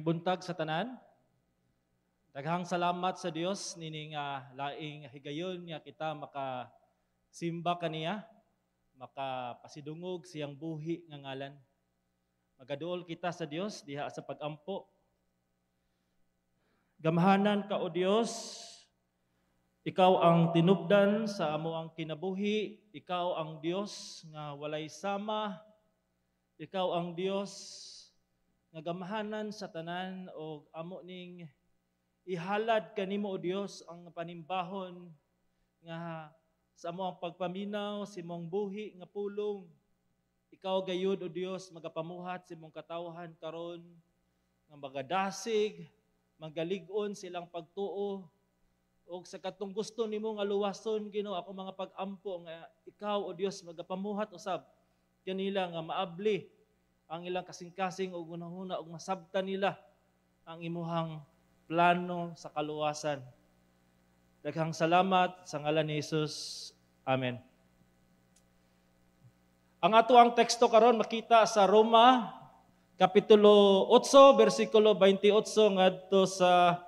Maayong buntag sa tanan. Daghang salamat sa Dios nining laing higayon nga kita maka simba kaniya, makapasidungog siyang buhi nga ngalan. Magaduol kita sa Dios diha sa pagampo. Gamhanan ka, O Dios, ikaw ang tinubdan sa amoang kinabuhi, ikaw ang Dios nga walay sama, ikaw ang Dios nga gamhanan sa tanan, og amo ning ihalad kanimo, O Dios, ang panimbahon nga sa among pagpaminaw sa imong buhi nga pulong. Ikaw gayud, O Dios, magapamuhat sa imong katawhan karon nga magadasig, magalig-on silang pagtuo og sa katong gusto nimo nga luwason. Ginoo, ako mga pag-ampo nga ikaw, O Dios, magapamuhat usab kanila nga maabli ang ilang kasing-kasing ug hunahuna ug masabtan nila ang imuhang plano sa kaluwasan. Daghang salamat sa ngalan ni Jesus. Amen. Ang ato ang teksto karon makita sa Roma kapitulo 8 bersikulo 28 ngadto sa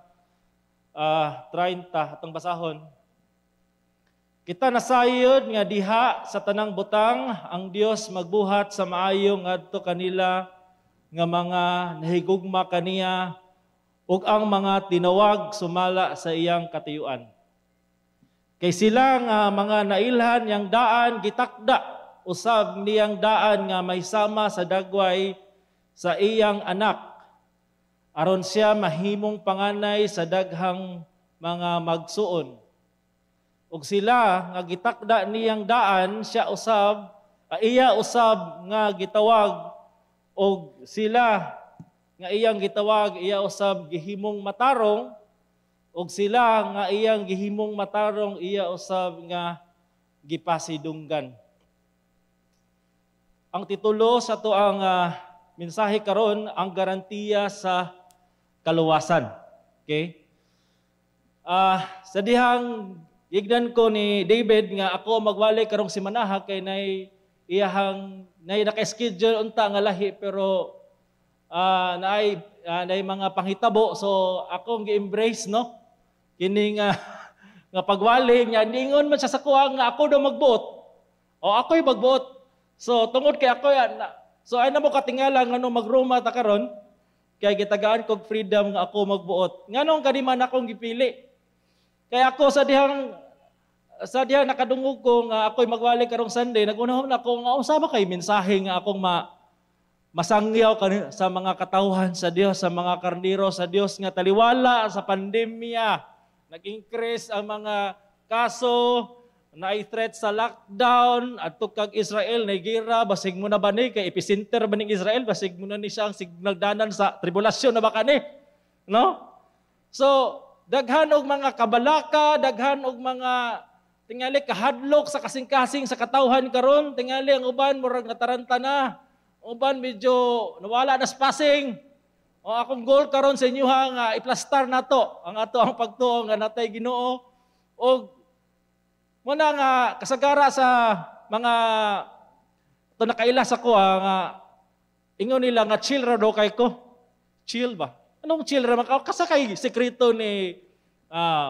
30, atong basahon. Kita nasayod nga diha sa tanang butang ang Dios magbuhat sa maayo ngadto kanila nga mga nahigugma kaniya ug ang mga tinawag sumala sa iyang katuyuan. Kay sila nga mga nailhan niyang daan, gitakda usab niyang daan nga may sama sa dagway sa iyang anak, aron siya mahimong panganay sa daghang mga magsuon. Ug sila nga gitakda niyang daan, siya usab, iya usab nga gitawag, og sila nga iyang gitawag, iya usab gihimong matarong, og sila nga iyang gihimong matarong, iya usab nga gipasidunggan. Ang titulo sa to ang mensahe karon, ang garantiya sa kaluwasan. Okay? Sa dihang gignan ko ni David nga ako magwali karong simanaha kay nay iyahang nay naka-schedule unta nga lahi, pero naay mga panghitabo, so akong gi-embrace, no, kini nga nga pagwali niya. Ningon man siya sa kuha nga ako daw magbuot o ako'y magbuot. So tungod kay ako na, so ay na mo katingala ngano magroma ta karon kay gitagaan kog freedom nga ako magbuot. Nganong kani man akong gipili? Kay ako sa dihang nakadungog ko nga ako'y magwali karong Sunday, nagunahon ako nga unsa ba kay mensahe nga akong masangyaw sa mga katawhan sa Dios, sa mga karniro sa Dios nga taliwala sa pandemya. Nag-increase ang mga kaso, naay threat sa lockdown, adto kag Israel, Nigeria, basig mo na ba ni kay epicenter ba ning Israel, basig mo na ni siya ang signaldanan sa tribulasyon na ba kani? No? So, daghan og mga kabalaka, daghan og mga tingali kahadlok sa kasing-kasing sa katawhan karon, tingali ang uban murag nataranta na. Uban medyo nawala na sa pasing. O akong goal karon sa inyo ha nga iplastar nato ang ato ang pagtuo nga natay Ginoo, og muna nga kasagara sa mga to nakaila sa ko nga ingon nila nga chill ra daw kay ko. Chill ba? Anong chill ra man? Kasa kay sekreto ni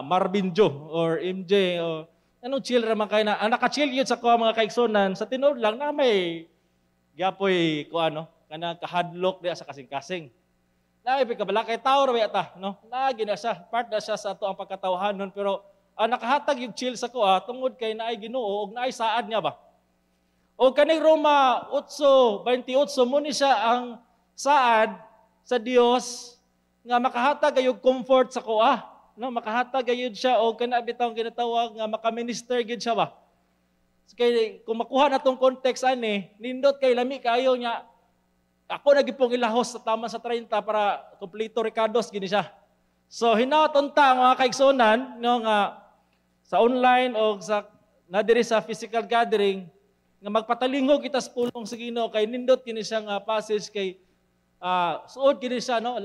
Marvin Joe or MJ o anong chill ra man kay na? Ang naka-chill yun sa ko mga kaigsunan, sa tinuod lang na may gyapoy ko ano kana kahadlok diya sa kasing-kasing. Naay kabala kay tao ra ta, no? Lagi na siya, part na siya sa ato ang pagkatawhan nun, pero ang nakahatag yung chill sa ko tungod kay naay Ginoo og naay saad niya ba. O kaning Roma 8:28 mo ni siya ang saad sa Dios nga makahatag ayog comfort sa ko no, makahatag gayud siya og kana bitawng ginatawag nga makaminister gyud siya ba. Kay kung makuha na tong context ani, nindot kay lami kaayo niya. Ako na gyud pong ilahos sa tama sa 30 para kompleto rekados gini siya. So hinaot unta ang mga kaigsunan, no, nga sa online o sa na diri sa physical gathering nga magpatalingog kita sa pulong sa Ginoo kay nindot kini siya nga passage kay suod kini siya, no,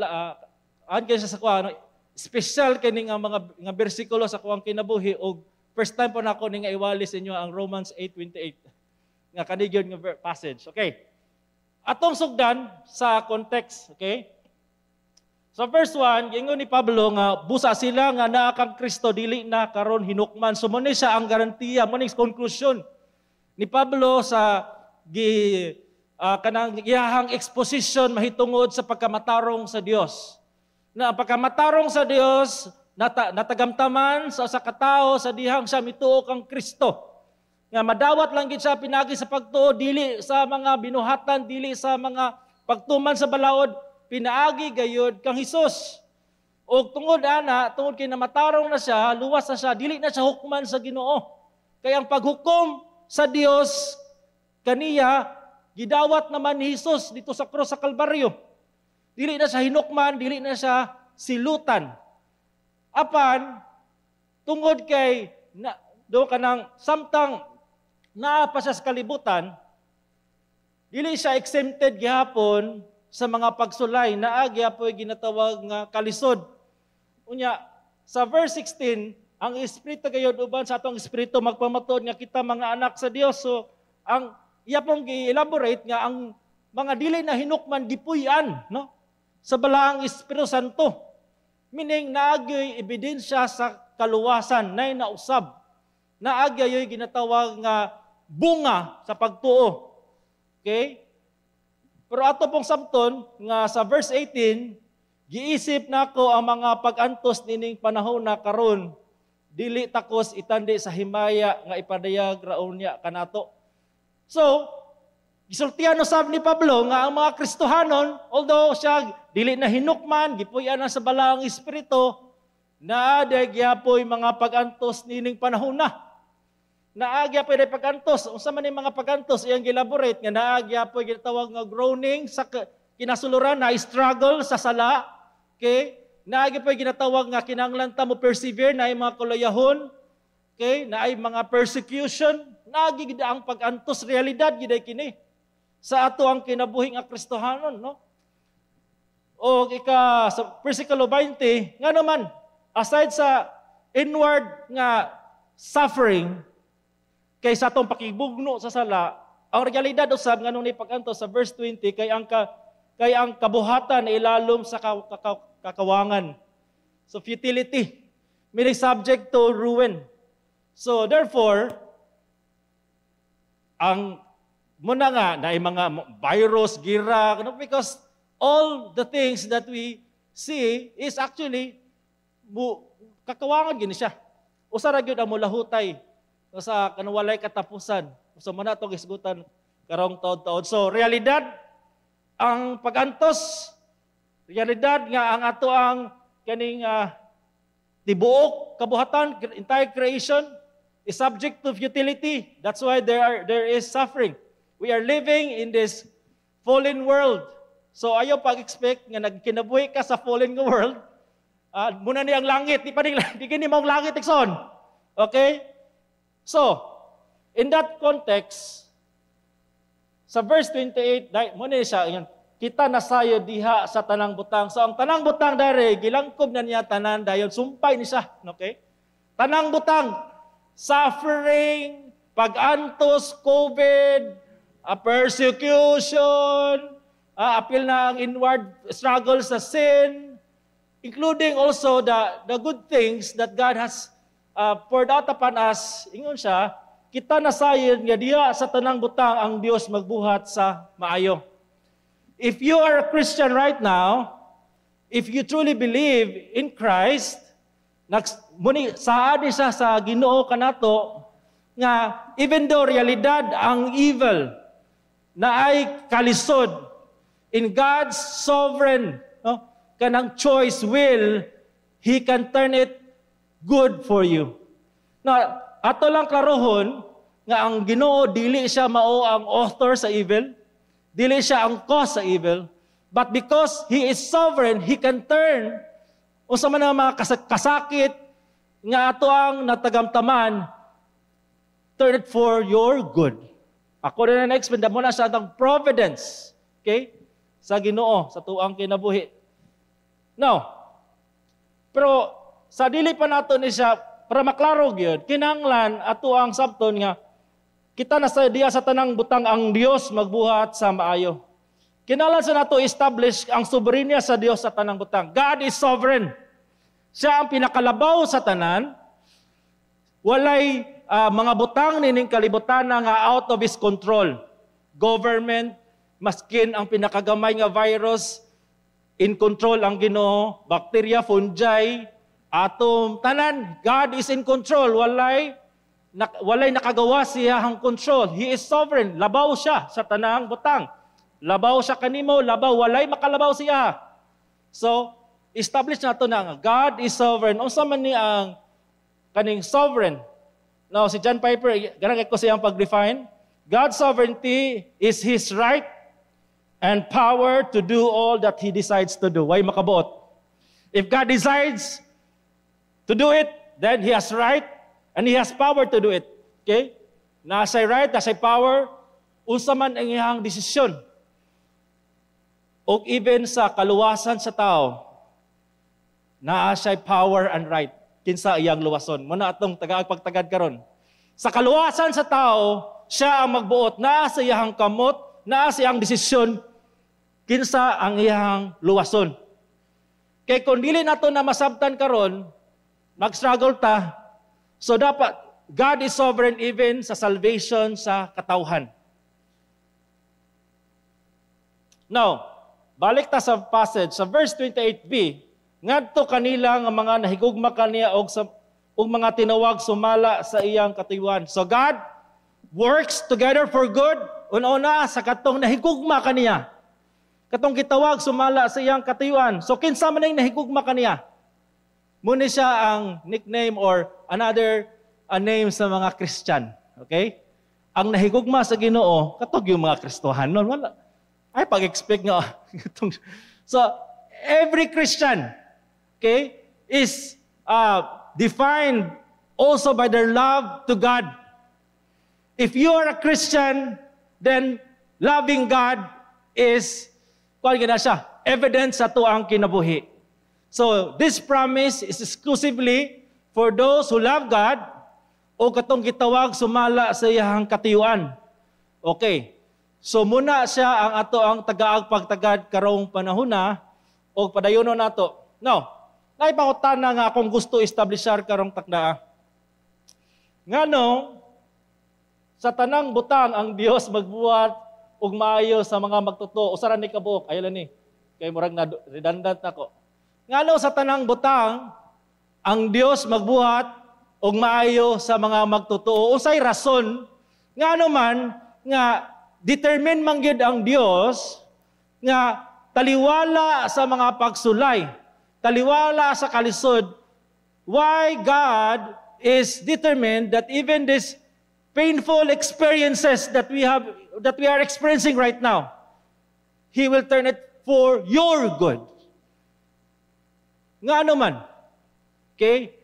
an kini siya sa kuha, no, special kini nga mga nga bersikulo sa kuang kinabuhi, og first time po nako ni nga iwali sa inyo ang Romans 8:28 nga kani gyud nga passage. Okay. Atong sugdan sa context, okay? Sa verse 1, giingon ni Pablo nga busa sila nga naa kang Kristo, dili na karon hinukman. So mo ni siya ang garantiya, mo ni conclusion ni Pablo sa gi kanang iyahang exposition mahitungod sa pagkamatarong sa Dios. Na ang pagkamatarong sa Dios natagamtaman sa usa ka tawo sa dihang siya mituo kang Kristo. Nga madawat lang gid siya pinagi sa pagtuo, dili sa mga binuhatan, dili sa mga pagtuman sa balaod, pinaagi gayud kang Hesus. Og tungod ana, tungod kay namatarong na siya, luwas na siya, dili na siya hukman sa Ginoo. Kay ang paghukom sa Dios kaniya gidawat naman ni Hesus dito sa krus sa Kalbaryo. Dili na siya hinukman, dili na siya silutan. Apan tungod kay na, do kanang samtang naa pa siya sa kalibutan, dili siya exempted gihapon sa mga pagsulay, naa gyapoy ginatawag nga kalisod. Unya sa verse 16, ang Espiritu gayud uban sa atong espiritu magpamatuod nga kita mga anak sa Dios. So ang iya pong gi-elaborate nga ang mga dili na hinukman gipuy-an, no, sa Balaang Espiritu Santo. Meaning naagyoy ebidensya sa kaluwasan, nay nausab. Naagyoy ginatawag nga bunga sa pagtuo. Okay? Pero ato pong sabton nga sa verse 18, giisip nako ang mga pag-antos nining panahon na karon, dili takos itandi sa himaya nga ipadayag raon niya kanato. So, gisultihan usab ni Pablo nga ang mga Kristohanon, although siya dili na hinukman, gipuy-an na sa Balaang Espiritu, naa gyapoy mga pag-antos nining panahon na. Naa gyapoy day pag-antos. Unsa man ning mga pag-antos? Iyang gielaborate nga naa gyapoy ginatawag nga groaning sa kinasuluran, na struggle sa sala. Okay? Naa gyapoy ginatawag nga kinahanglan ta mo persevere, naay mga kulayahon. Okay? Naay mga persecution, naa gid ang pag-antos, realidad gid kini sa ato ang kinabuhi nga Kristohanon, no? O ika sa versikulo 20, nga naman aside sa inward nga suffering kay sa atong pakibugno sa sala, ang realidad usab nganong ni pag-antos sa verse 20 kay ang kabuhatan na ilalom sa kakawangan. So futility, meaning subject to ruin. So therefore, ang muna nga na mga virus, gira, no? Because all the things that we see is actually kakawangan gini siya. Usa ra gyud ang mulahutay sa kanang walay katapusan. So mo na itong isgutan karong taod-taod. So realidad ang pagantos, realidad nga ang ato ang kaning tibuok kabuhatan, entire creation is subject to futility. That's why there is suffering. We are living in this fallen world. So ayaw pag-expect nga nagkinabuhi ka sa fallen world, muna ni ang langit, di pa ni di kini mong langit, igsoon. Okay? So, in that context, sa verse 28, dahil mo ni siya, yan, kita nasayod diha sa tanang butang. So, ang tanang butang dere, gilangkob na niya tanan, dayon sumpay ni siya. Okay? Tanang butang, suffering, pag-antos, COVID, persecution, apil na ang inward struggle sa sin, including also the good things that God has poured out upon us. Ingon siya, kita nasayod nga diha sa tanang butang ang Dios magbuhat sa maayo. If you are a Christian right now, if you truly believe in Christ, muni saad ni siya sa Ginoo kanato nga even though realidad ang evil na ay kalisod, in God's sovereign, no, kanang choice, will, He can turn it good for you. Na ato lang klarohon nga ang Ginoo dili siya mao ang author sa evil, dili siya ang cause sa evil, but because He is sovereign, He can turn unsa man ang mga kasakit nga ato ang natagamtaman, turn it for your good. Ako rin na na-explain mo na sa atong providence, okay? Sa Ginoo, sa tuang kinabuhi. Now, pero sa dili pa nato ni siya, para maklaro gyud, kinahanglan ato ang sabton nga kita na sa diya sa tanang butang ang Dios magbuhat sa maayo. Kinahanglan sa nato establish ang soberenya sa Dios sa tanang butang. God is sovereign. Siya ang pinakalabaw sa tanan. Walay mga butang nining kalibutan nga out of His control. Government, maskin ang pinakagamay nga virus, in control ang Ginoo, bacteria, fungi, atom, tanan, God is in control. Walay nakagawa siya ang control. He is sovereign. Labaw siya sa tanang butang. Labaw siya kanimo, labaw, walay makalabaw siya. So, establish nato na nga God is sovereign. Unsa man ni ang kaning sovereign? Now, si John Piper, ganang ko siyang pag-define. God's sovereignty is His right and power to do all that He decides to do. Way makabuot. If God decides to do it, then He has right and He has power to do it. Okay? Nasa right, nasa power, unsa man ang iyang desisyon. O even sa kaluwasan sa tao, naa siya'y power and right kinsa iyang luwason. Muna atong tagaag pagtagad karon. Sa kaluwasan sa tao, siya ang magbuot, naa sa iyang kamot, naa sa iyang desisyon kinsa ang iyang luwason. Kay kung dili nato na masabtan karon, mag-struggle ta. So dapat God is sovereign even sa salvation sa katawhan. Now, balik ta sa passage sa verse 28b, ngadto kanila nga mga nahigugma kaniya og mga tinawag sumala sa iyang katuyuan. So God works together for good una-una sa katong nahigugma kaniya. Katong gitawag sumala sa iyang katuyuan. So kinsa man ang nahigugma kaniya? Muna siya ang nickname or another name sa mga Christian. Okay? Ang nahigugma sa Ginoo, katog yung mga Kristohanon. Wala. Ay, pag-expect nga. So, every Christian, okay, is defined also by their love to God. If you are a Christian, then loving God is, kuwan na siya, evidence sa tuang kinabuhi. So, this promise is exclusively for those who love God o katong gitawag sumala sa iyang katiyuan. Okay. So, muna siya ang ato ang tagaag pagtagad karong panahon na o padayono nato. Now, naipangutana nga akong gusto establishar karong takdaa. Ngano, sa tanang butang ang Dios magbuhat og maayo sa mga magtotoo. Usa ra ni kabuok, ayo ni. Kay murag na redundant nako. Ngano sa tanang butang ang Dios magbuhat og maayo sa mga magtotoo? Unsay rason ngano man nga determine man gyud ang Dios nga taliwala sa mga pagsulay, taliwala sa kalisod, why God is determined that even this painful experiences that we have, that we are experiencing right now, He will turn it for your good. Nga ano man. Okay?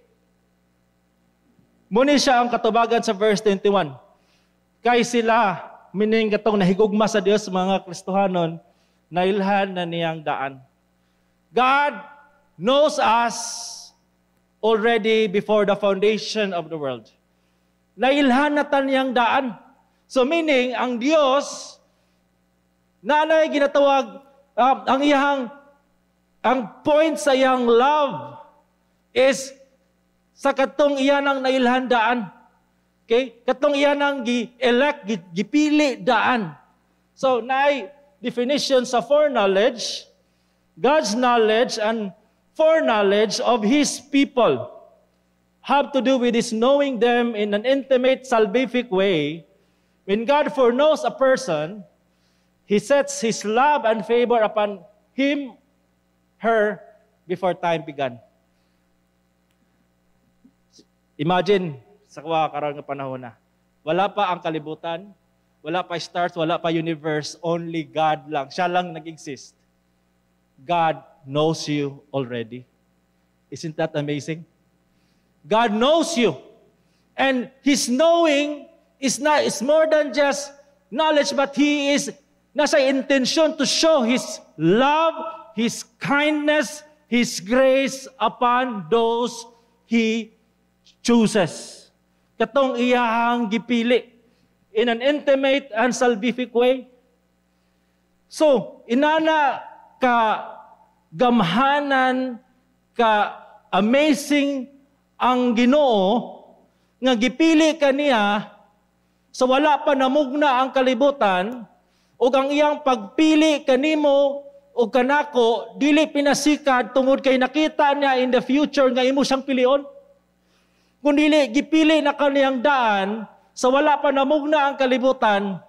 Muni siya ang katubagan sa verse 21. Kay sila, meaning katong nahigugma sa Dios mga Kristohanon, nailhan na niyang daan. God knows us already before the foundation of the world. Nailhan na ta niyang daan. So meaning, ang Dios, naanay ginatawag, ang iyang, ang point sa iyang love is sa katong iya nang nailhan daan. Okay? Katong iya nang gi-elect, gipili daan. So, naay definition sa foreknowledge, God's knowledge and foreknowledge of His people have to do with His knowing them in an intimate, salvific way. When God foreknows a person, He sets His love and favor upon him, her, before time began. Imagine, sa kuwa karon nga panahon na, wala pa ang kalibutan, wala pa stars, wala pa universe, only God lang. Siya lang nag-exist. God knows you already. Isn't that amazing? God knows you. And His knowing is not, is more than just knowledge, but He is nasa intention to show His love, His kindness, His grace upon those He chooses. Katong iyahang gipili in an intimate and salvific way. So, inana ka gamhanan, ka amazing ang Ginoo nga gipili ka niya sa wala pa namugna ang kalibutan, ug ang iyang pagpili kanimo ug kanako dili pinasikad tungod kay nakita niya in the future nga imo siyang pilion. Kundili gipili na kaniyang daan sa wala pa namugna ang kalibutan,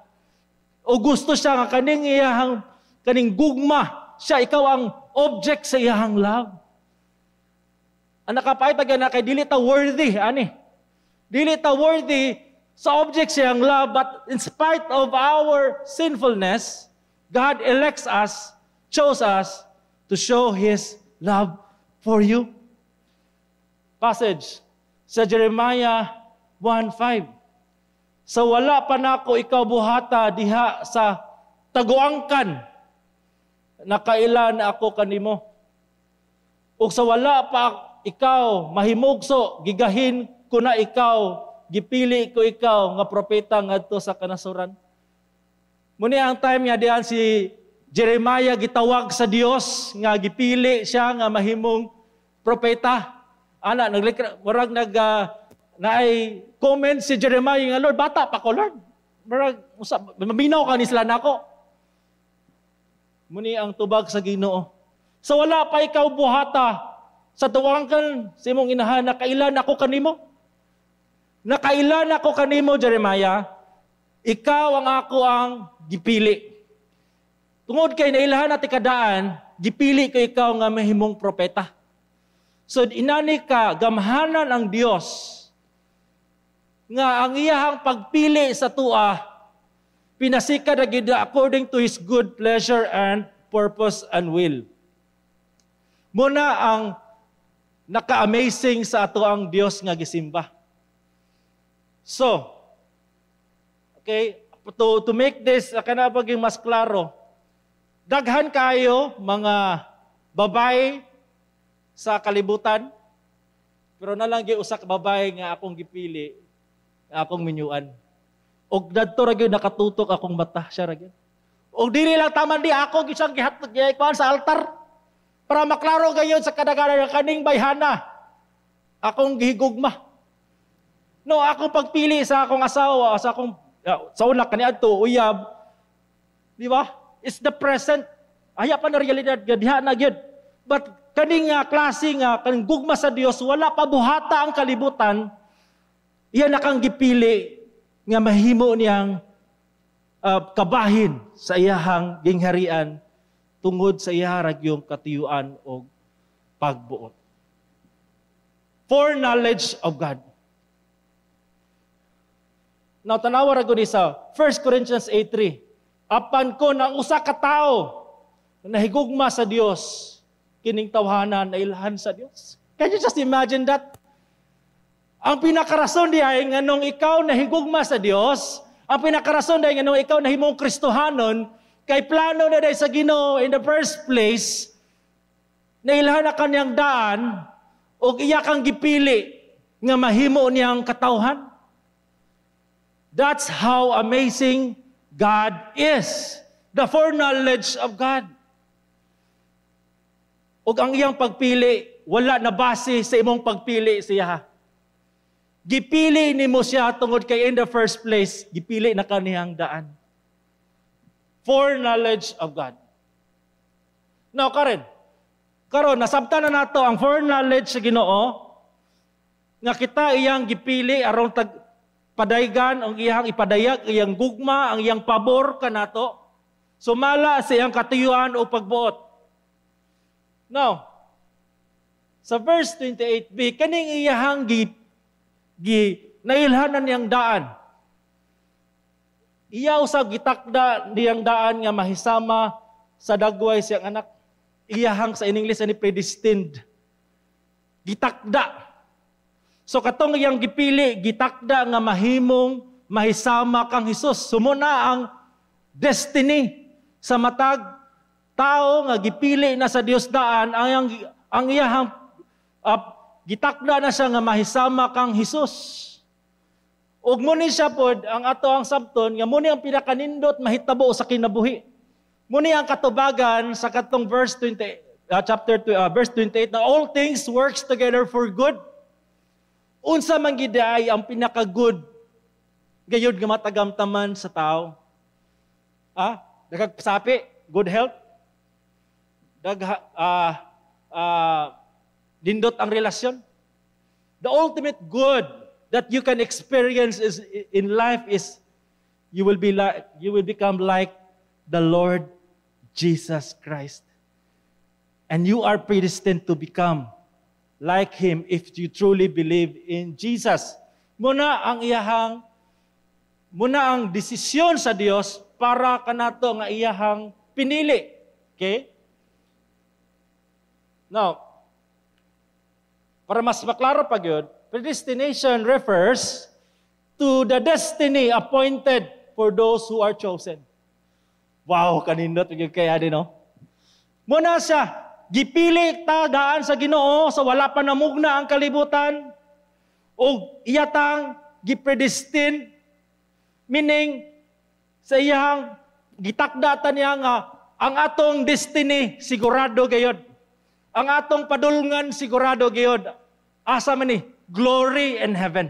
o gusto siya nga kaning iyahang kaning gugma siya, ikaw ang object sa iyahang love. Ang nakapait na kay dili ta worthy ani. Dili ta worthy sa object siyang love, but in spite of our sinfulness, God elects us, chose us to show His love for you. Passage sa Jeremiah 1:5. Sa wala pa nako ikaw buhata diha sa taguangkan, nakaila na ako kanimo. Ug sa wala pa ikaw mahimugso, gigahin ko na ikaw, gipili ko ikaw nga propeta ngadto sa kanasuran. Muni ang time nga diyan si Jeremiah gitawag sa Dios nga gipili siya nga mahimong propeta. Ana naglikra murag nag naay comment si Jeremiah nga, "Lord, bata pa ko, Lord. Murag usa maminaw ka ni sila nako." Muni ang tubag sa Ginoo. Sa wala pa ikaw buhata sa tuwangkan sa imong inahan, nakailan ako kanimo. Nakailan ako kanimo, Jeremiah. Ikaw ang ako ang gipili. Tungod kay nailhan natin kadaan, gipili ko ikaw nga mahimong propeta. So inani ka gamhanan ang Dios nga ang iyahang pagpili sa tua pinasikad na gid according to His good pleasure and purpose and will. Muna ang naka-amazing sa ato ang Dios nga gisimba. So, okay, to make this kana paging mas klaro, daghan kayo mga babae sa kalibutan, pero nalang gyud usa ka babae nga akong gipili, nga akong minyuan. Og dadto ra gyud nakatutok akong mata, siya ra gyud. Og dili lang taman di ako gyud siyang gihatod kuan sa altar para maklaro gayon sa kadaghanan kaning bayhana akong gihigugma. No, akong pagpili sa akong asawa, sa akong sa una kaniadto uyab, di ba? It's the present. Aya pa na realidad diha na gyud. But kaning klase nga kaning gugma sa Dios, wala pa buhata ang kalibutan, iya na kang gipili nga mahimo niyang kabahin sa iyahang gingharian tungod sa iya ragyong katiyuan og pagbuot. Foreknowledge of God. Now, tanawa ra gud sa 1 Corinthians 8:3. Apan kon ang usa ka tawo nahigugma sa Dios, kining tawhana nailhan sa Dios. Can you just imagine that? Ang pinakarason di ay nganong ikaw nahigugma sa Dios, ang pinakarason di ay nganong ikaw nahimong Kristohanon, kay plano na dahil sa Ginoo in the first place, nailhan na kanyang daan, o iya kang gipili nga mahimo niyang katawhan. That's how amazing God is. The foreknowledge of God. Ug ang iyang pagpili, wala na base sa imong pagpili siya. Gipili nimo siya tungod kay in the first place, gipili na kaniyang daan. Foreknowledge of God. Now, Karen, karon nasabtan na nato ang foreknowledge sa Ginoo nga kita iyang gipili aron tag padaygan ang iyang ipadayag iyang gugma, ang iyang pabor kanato sumala sa iyang katuyuan o pagbuot. Now, sa verse 28b, kaning iyahang gi, gi nailhanan niyang daan. Iya usab gitakda niyang daan nga mahisama sa dagway siyang anak. Iyahang sa in English ani predestined. Gitakda. So katong iyang gipili, gitakda nga mahimong mahisama kang Hesus. Sumuna ang destiny sa matag tao nga gipili na sa Dios daan, ang iyahang gitakda na siya nga mahisama kang Hesus. Ug mo ni siya pod ang ato ang sabton nga mo ni ang pinakanindot mahitabo sa kinabuhi. Muni ang katubagan sa katong verse 20, chapter 2, verse 28 na all things works together for good. Unsa man gid ay ang pinaka-good gayud nga matagamtaman sa tao? Ah, dagag sapi, good health. Dag nindot ang relasyon. The ultimate good that you can experience is in life is you will become like the Lord Jesus Christ. And you are predestined to become like Him if you truly believe in Jesus. Muna ang desisyon sa Dios para kanato nga iyahang pinili. Okay? Now, para mas maklaro pa gyud, predestination refers to the destiny appointed for those who are chosen. Wow, kanindot gyud kaya din, no? Muna siya, gipili ta daan sa Ginoo sa wala pa namugna ang kalibutan ug iyatang gipredestined, meaning sa iyang gitakda ta niya nga ang atong destiny sigurado gayod. Ang atong padulngan sigurado gayod. Asa man ni? Glory in heaven.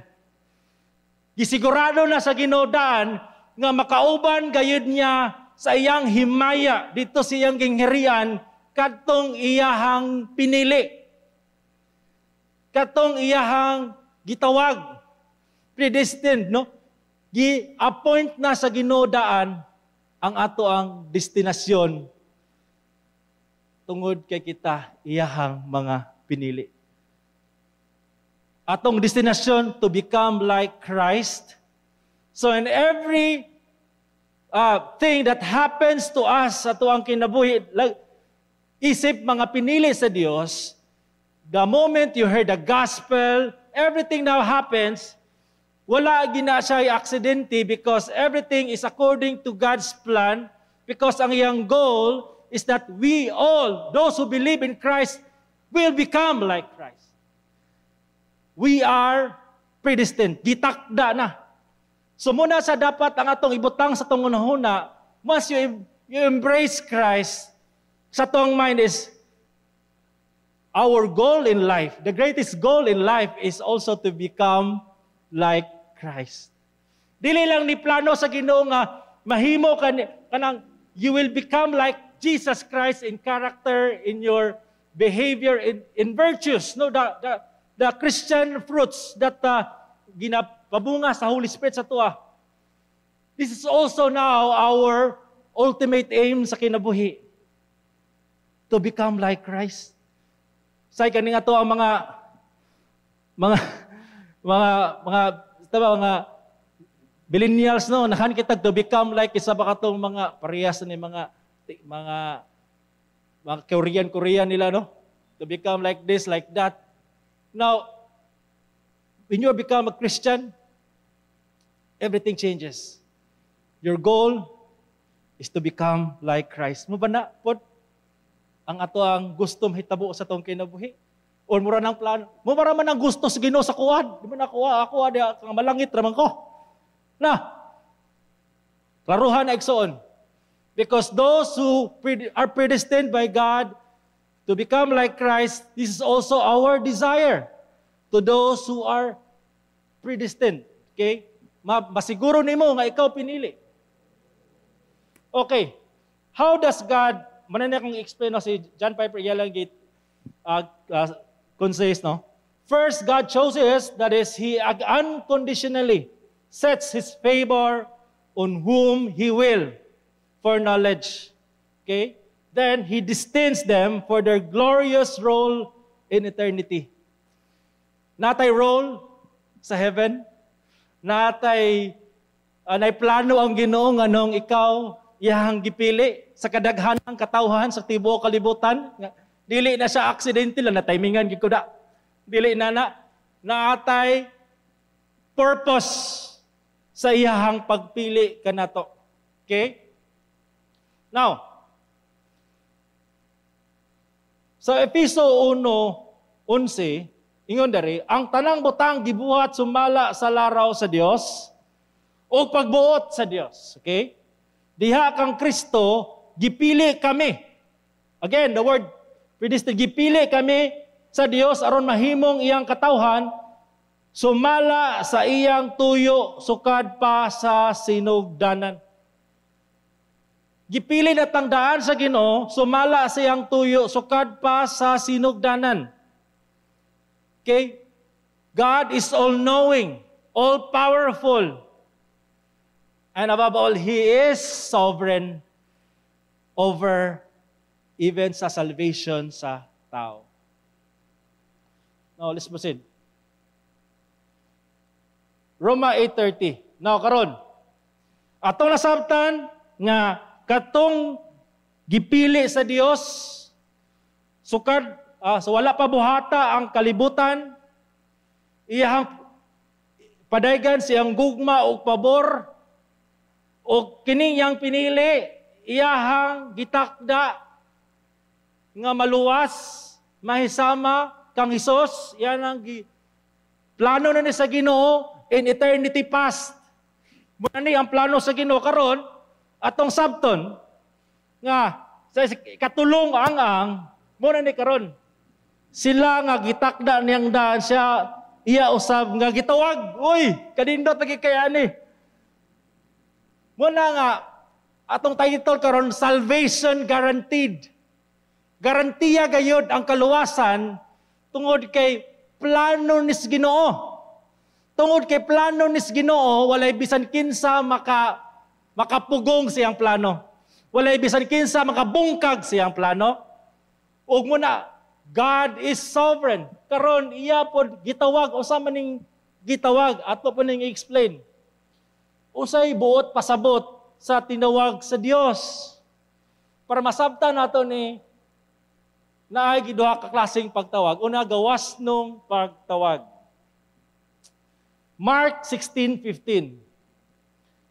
Gisigurado na sa Ginoo daan nga makauban gayud niya sa iyang himaya dito sa iyang gingharian kadtong iyahang pinili. Katong iyahang gitawag. Predestined, no? Gi-appoint na sa Ginoo daan ang ato ang destinasyon tungod kay kita iyahang mga pinili. Atong destinasyon to become like Christ. So in every thing that happens to us sa atuang kinabuhi, like, isip mga pinili sa Dios, the moment you heard the gospel, everything now happens, wala gina siya aksidente because everything is according to God's plan, because ang iyang goal is that we all, those who believe in Christ, will become like Christ. We are predestined. Gitakda na. So muna sa dapat ang atong ibutang sa atong hunahuna, once you embrace Christ, sa atong mind is our goal in life, the greatest goal in life is also to become like Christ. Dili lang ni plano sa Ginoo nga mahimo kanang you will become like Jesus Christ in character, in your behavior, in virtues, no, the Christian fruits that ginapabunga sa Holy Spirit sa tuwa. This is also now our ultimate aim sa kinabuhi, to become like Christ. Say kani nga to ang mga mga millennials, no, nahan kita to become like isa ba katong mga parehas ni mga Korean Korean nila, no, to become like this, like that. Now, when you become a Christian, everything changes. Your goal is to become like Christ. Mo ba na pod ang ato ang gusto mahitabo sa atong kinabuhi? Or mura ng plano. Mo para man ang gusto sa Ginoo sa kuwan. Di ba na kuha ako adi nga malangit ra man ko. Na. Klaruhan na, igsoon. Because those who are predestined by God to become like Christ, this is also our desire to those who are predestined. Okay? Masiguro nimo nga ikaw pinili. Okay. How does God, manan akong explain, no, si John Piper iyalang gate concise, no? First, God chooses, that is, He unconditionally sets His favor on whom He will for knowledge. Okay? Then, He destines them for their glorious role in eternity. Natay role sa heaven. Natay nay plano ang Ginoo nganong ikaw iyang gipili sa kadaghanang katawhan sa tibuok kalibutan. Dili na siya aksidente lang na timingan gid ko da. Dili na na naatay purpose sa iyahang pagpili kanato. Okay? Now, sa Efeso 1:11, ingon dari, ang tanang butang gibuhat sumala sa laraw sa Dios o pagbuot sa Dios. Okay? Diha kang Kristo Gipili kami. Again, the word predestined, gipili kami sa Dios aron mahimong iyang katawhan sumala sa iyang tuyo sukad pa sa sinugdanan. Gipili na tang daan sa Ginoo sumala sa iyang tuyo sukad pa sa sinugdanan. Okay? God is all-knowing, all-powerful. And above all, He is sovereign over even sa salvation sa tao. Now, let's proceed. Roma 8:30. Now, karon, atong nasabtan nga katong gipili sa Dios sukad so wala pa buhata ang kalibutan, iyang padaygan siyang gugma og pabor, og kini iyang pinili, iyahang gitakda nga maluwas, mahisama kang Hesus. Yan ang plano na ni sa Ginoo in eternity past. Mao ni ang plano sa Ginoo. Karon, atong sabton nga sa katulong ang mao na ni karon sila nga gitakda niyang daan, siya iya usab nga gitawag. Uy, kanindot lagi kay ani. Mao na nga atong title karon, Salvation Guaranteed. Garantiya gayod ang kaluwasan tungod kay plano nis Ginoo. Tungod kay plano nis Ginoo, walay bisan kinsa makapugong siyang plano. Walay bisan kinsa makabungkag siyang plano. Ug mao na God is sovereign. Karon, iya pod gitawag. Usa man ning gitawag? Ato po ning i-explain. Usay buot pasabot sa tinawag sa Dios? Para masabtan nato ni, naay giduha ka klaseng pagtawag. Una, gawas nung pagtawag. Mark 16:15.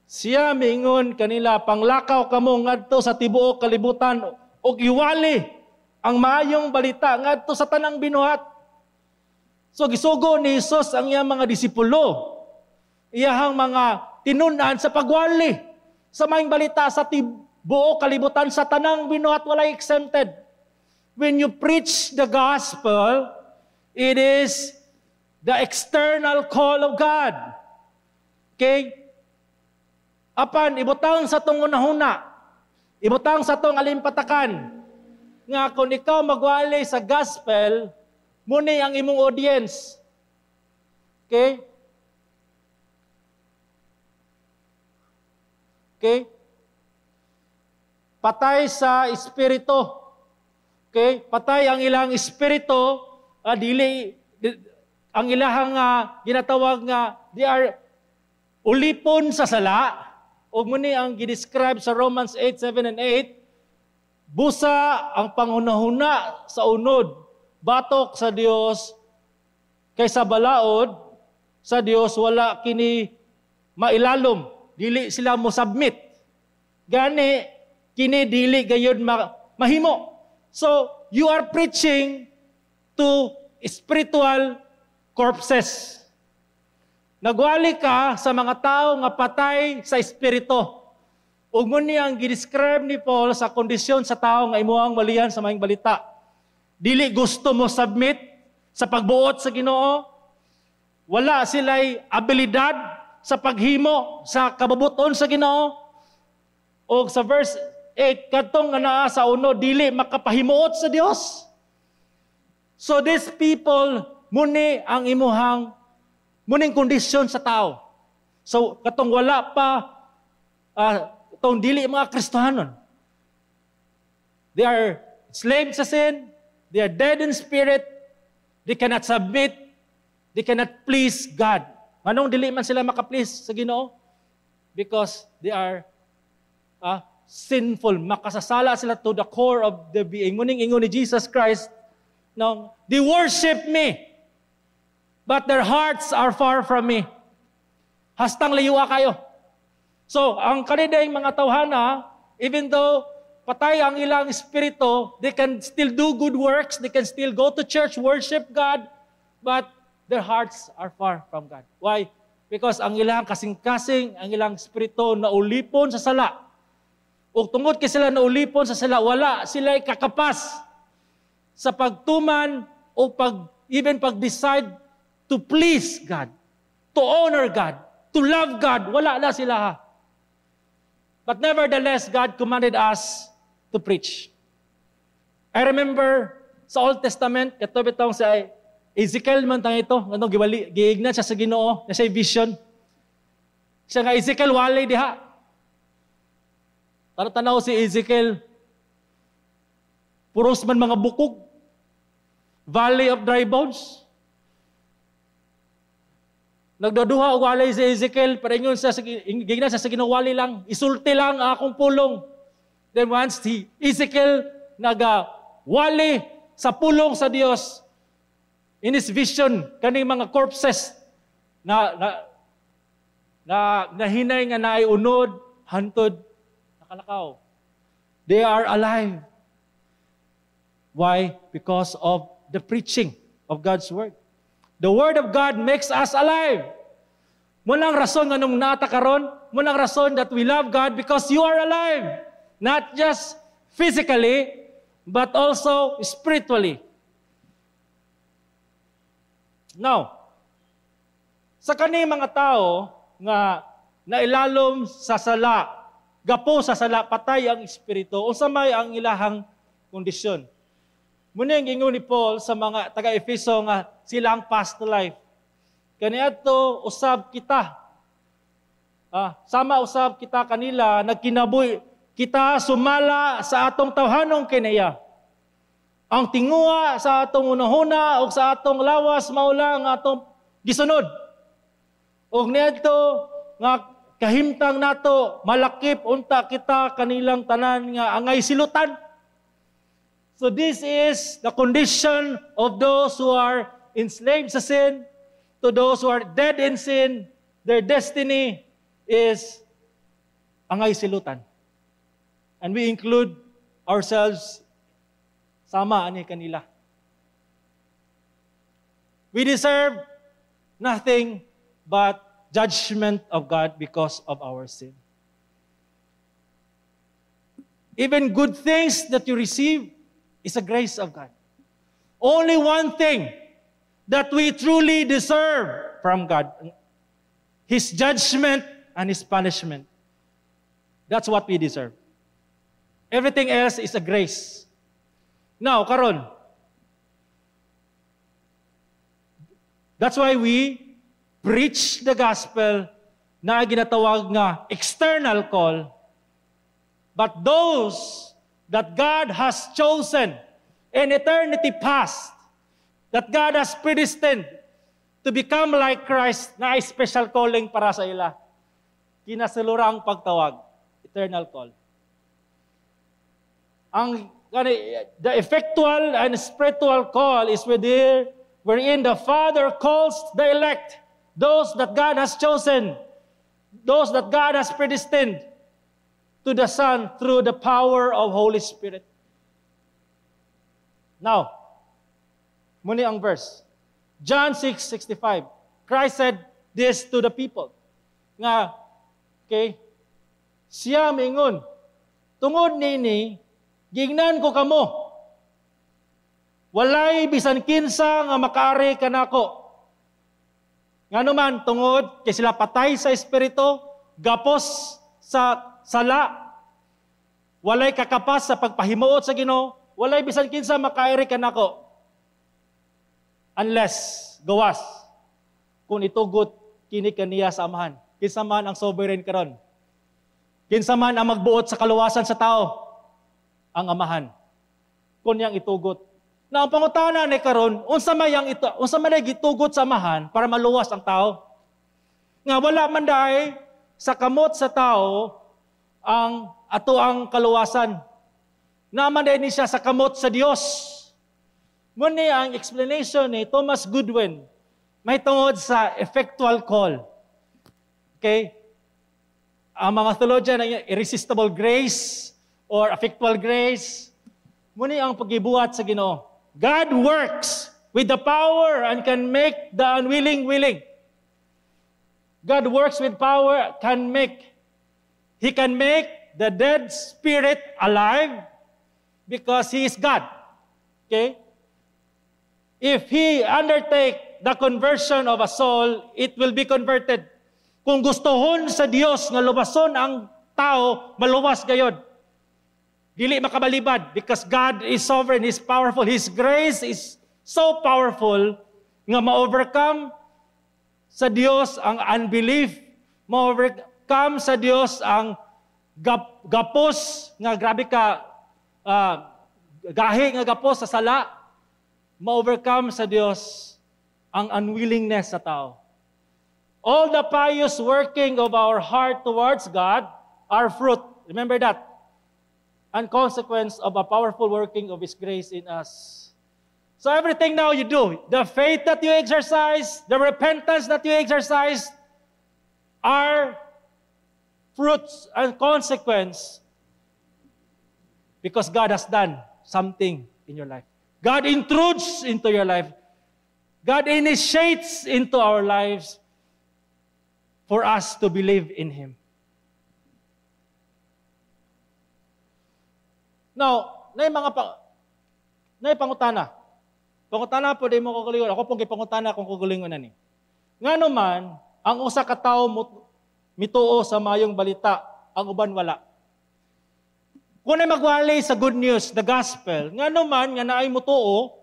Siya miingon kanila, "Panglakaw kamo ngadto sa tibuok kalibutan ug iwali ang maayong balita ngadto sa tanang binuhat." So gisugo ni Jesus ang iyang mga disipulo, iyahang mga tinun-an sa pagwali sa maayong balita sa tibuok kalibutan, sa tanang binuhat, walay exempted. When you preach the gospel, it is the external call of God. Okay? Apan, ibutang sa tong unahuna, ibutang sa tong alimpatakan, nga kung ikaw magwali sa gospel, mao ni ang imong audience. Okay? Okay? Patay sa espiritu. Okay? Patay ang ilang espiritu, dili ang ilahang ginatawag nga they are ulipon sa sala. Ug mao ni ang gi-describe sa Romans 8, 7 and 8, busa ang panghunahuna sa unod, batok sa Dios, kay sa balaod sa Dios wala kini mailalom, dili sila mo submit. Gani kini dili gayud mahimo. So you are preaching to spiritual corpses. Nagwali ka sa mga tao nga patay sa espiritu. Ug mao ni ang gi-describe ni Paul sa kondisyon sa tao nga imuhang walihan sa maayong balita. Dili gusto mo submit sa pagbuot sa Ginoo. Wala sila'y abilidad sa paghimo sa kabubuton sa Ginoo. Og sa verse 8, kadtong nga naa sa uno dili makapahimuot sa Dios. So these people, mao ni ang imuhang mao ning kondisyon sa tao. So katong wala pa katong dili mga Kristohanon. They are slaves sa sin, they are dead in spirit, they cannot submit, they cannot please God. Anong dili man sila maka-please sa Ginoo? Because they are sinful. Makasasala sila to the core of the being. Mao ning ingon ni Jesus Christ, no, "They worship me, but their hearts are far from me." Hastang layua kayo. So, ang kanilang mga tawhana, even though patay ang ilang espiritu, they can still do good works, they can still go to church, worship God, but their hearts are far from God. Why? Because ang ilang kasing-kasing, ang ilang espiritu na ulipon sa sala. Ug tungod kay sila naulipon sa sala, wala sila kakapas sa pagtuman o pag even pag-decide to please God, to honor God, to love God, wala na sila ha. But nevertheless, God commanded us to preach. I remember sa Old Testament, kato bitong sa Ezekiel man tang ito, ano giwali, giignan siya sa Ginoo, na siya vision. Siya nga, "Ezekiel, wali diha." Tara, tanaw si Ezekiel, puros man mga bukog. Valley of dry bones. Nagduduha og walay si Ezekiel, pero ingon sa gignan sa Ginoo, "Wali lang, isulti lang akong pulong." Then once he Ezekiel naga wali sa pulong sa Dios, in his vision, kaning mga corpses na nahinay nga naay unod, hantod nakalakaw. They are alive. Why? Because of the preaching of God's word. The word of God makes us alive. Mao nang rason nga nung nata karon, mao nang rason that we love God, because you are alive. Not just physically, but also spiritually. Now, sa kani mga tao nga nailalom sa sala, gapo sa sala, patay ang espiritu, unsa may ang ilahang kondisyon? Mao na ang ingon ni Paul sa mga taga-Efeso nga silang past life. Kaniadto usab kita. Sama usab kita kanila, nagkinabuhi kita sumala sa atong tawhanong kinaiya. Ang tinguha sa atong hunahuna o sa atong lawas mao lang ang atong gisunod. Og niadto nga kahimtang nato, malakip unta kita kanilang tanan nga angay silutan. So this is the condition of those who are enslaved sa sin, to those who are dead in sin, their destiny is angay silutan. And we include ourselves sama ani kanila. We deserve nothing but judgment of God because of our sin. Even good things that you receive is a grace of God. Only one thing that we truly deserve from God: His judgment and His punishment. That's what we deserve. Everything else is a grace. Now, karon, that's why we preach the gospel na ginatawag nga external call. But those that God has chosen in eternity past, that God has predestined to become like Christ, na special calling para sa ila. Kinasulurang pagtawag, eternal call. Ang the effectual and spiritual call is within, wherein the Father calls the elect, those that God has chosen, those that God has predestined to the Son through the power of Holy Spirit. Now, mao ni ang verse. John 6:65. Christ said this to the people. Nga, okay, siya mingon, "Tungod nini, gingnan ko kamo. Walay bisan kinsa nga makaari kanako." Ngano man, tungod kay sila patay sa espiritu, gapos sa sala, walay kakapas sa pagpahimuot sa Ginoo, walay bisan kinsa makaari kanako unless, gawas, kung itugot kini kaniya sa Amahan. Kinsa man ang sovereign karon? Kinsa man ang magbuot sa kaluwasan sa tao? Ang Amahan. Kung niyang itugot. Na ang pangutana ni karon, unsa may ang ito, unsa man ay gitugot sa Amahan para maluwas ang tao? Nga wala man dai sa kamot sa tao ang ato ang kaluwasan. Naman dai ni siya sa kamot sa Dios. Mao ni ang explanation ni Thomas Goodwin may tungod sa effectual call. Okay? Ang mga theologian ang irresistible grace or effectual grace, mao ni ang pagibuhat sa Ginoo. God works with the power and can make the unwilling willing. God works with power, can make. He can make the dead spirit alive because He is God. Okay? If He undertake the conversion of a soul, it will be converted. Kung gustohon sa Dios nga luwason ang tao, maluwas gayod. Dili makabalibad because God is sovereign, He's powerful. His grace is so powerful nga ma-overcome sa Dios ang unbelief, ma-overcome sa Dios ang gapos nga grabe ka gahi nga gapos sa sala, ma-overcome sa Dios ang unwillingness sa tao. All the pious working of our heart towards God are fruit. Remember that. And consequence of a powerful working of His grace in us. So everything now you do, the faith that you exercise, the repentance that you exercise, are fruits and consequence because God has done something in your life. God intrudes into your life. God initiates into our lives for us to believe in Him. Now, naay pangutana. Pangutana po di mo kagalingon. Ako pong gipangutana kung kagalingon na ni. Ngano man, ang usa ka tawo mituo sa mayong balita, ang uban wala. Kung ay magwali sa good news, the gospel, ngano man nga naay mutuo,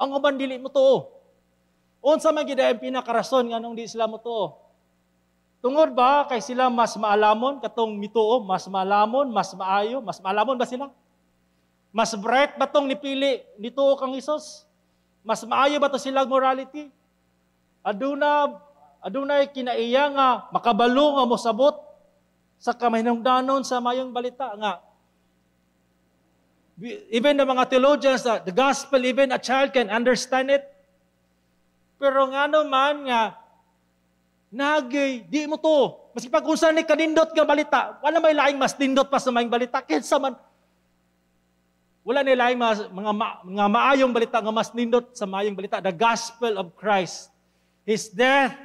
ang uban dili mutuo. Unsa man gid ang pinakarason nganong di sila mutuo? Tungod ba kay sila mas maalamon katong mituo, mas maalamon, mas maayo, mas maalamon ba sila? Mas bright ba tong nipili nituo kang Hesus? Mas maayo ba to silang morality? Adunay kinaiya nga makabalo nga mosabot sa kamahinungdanon sa mayong balita nga even the mga theologians, the gospel, even a child can understand it. Pero ngano man nga nagay, di mo to. Maski pag unsa ni kanindot nga balita, wala may laing mas nindot pa sa mayong balita kinsa man. Wala ni laing mga maayong balita nga mas nindot sa mayong balita, the gospel of Christ. His death,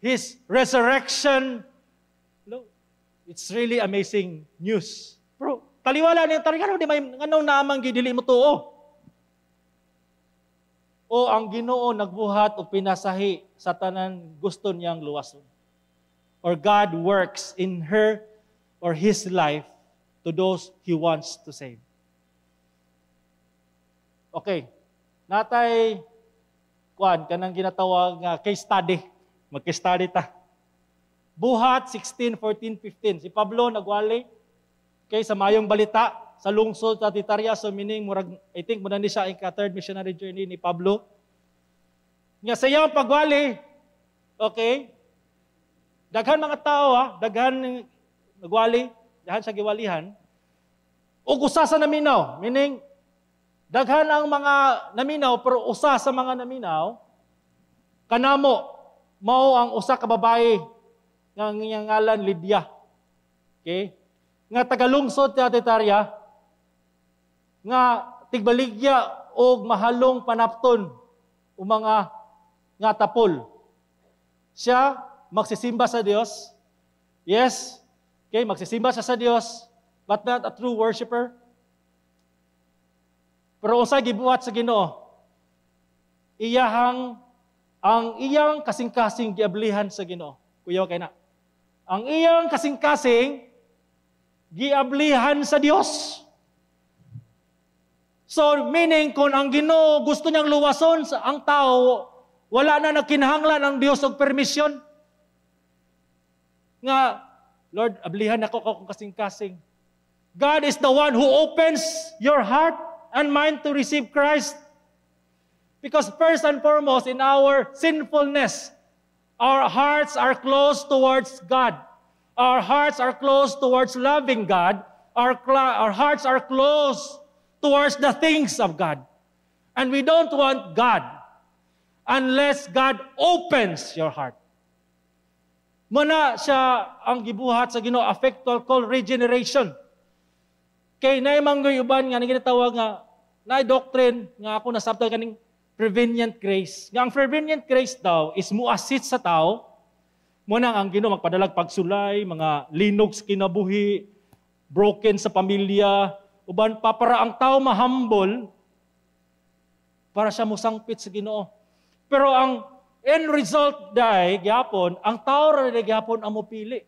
His resurrection. No, it's really amazing news. Bro, taliwala niyo, taliwala di may nganong naamang gidili mo tuo. O ang Ginoo nagbuhat og pinasahi sa tanan gusto niyang luwason. Or God works in her or his life to those He wants to save. Okay. Natay kuan kanang ginatawag nga case study. Mag-case study ta. Buhat 16, 14, 15. Si Pablo nagwali kay sa mayong balita sa lungsod sa Titaria, so meaning murag I think muna ni siya ang third missionary journey ni Pablo. Nga sa iyang pagwali, okay, daghan mga tao daghan nagwali, daghan sa giwalihan. Ug usa sa naminaw, meaning daghan ang mga naminaw pero usa sa mga naminaw kanamo mao ang usa ka babae nga ngalan Lydia. Okay? Nga tagalungsod sa Titaria nga tigbaligya og mahalong panapton o mga nga tapol. Siya magsisimba sa Dios. Yes. Okay, magsisimba siya sa Dios, but not a true worshipper. Pero unsay gibuhat sa Ginoo? Iyahang ang iyang kasing-kasing giablihan sa Ginoo. Kuyaw kay na. Ang iyang kasing-kasing giablihan sa Dios. So meaning kung ang Ginoo gusto niyang luwason sa ang tao, wala na nagkinahanglan ang Dios og permisyon. Nga Lord, ablihan ako akong kasing-kasing. God is the one who opens your heart and mind to receive Christ. Because first and foremost, in our sinfulness, our hearts are closed towards God. Our hearts are closed towards loving God. Our hearts are closed towards the things of God. And we don't want God unless God opens your heart. Muna siya ang gibuhat sa Ginoo, effectual called regeneration. Kay naay manggoy uban nga ginatawag nga naay doctrine nga ako nasabtan kaning prevenient grace. Nga ang prevenient grace daw is muassist sa tao. Muna ang Ginoo magpadalag pagsulay, mga linog sa kinabuhi, broken sa pamilya, uban pa para ang tao mahambol para siya musangpit sa Ginoo. Pero ang end result dai gyapon, ang tao ra gyapon ang mopili.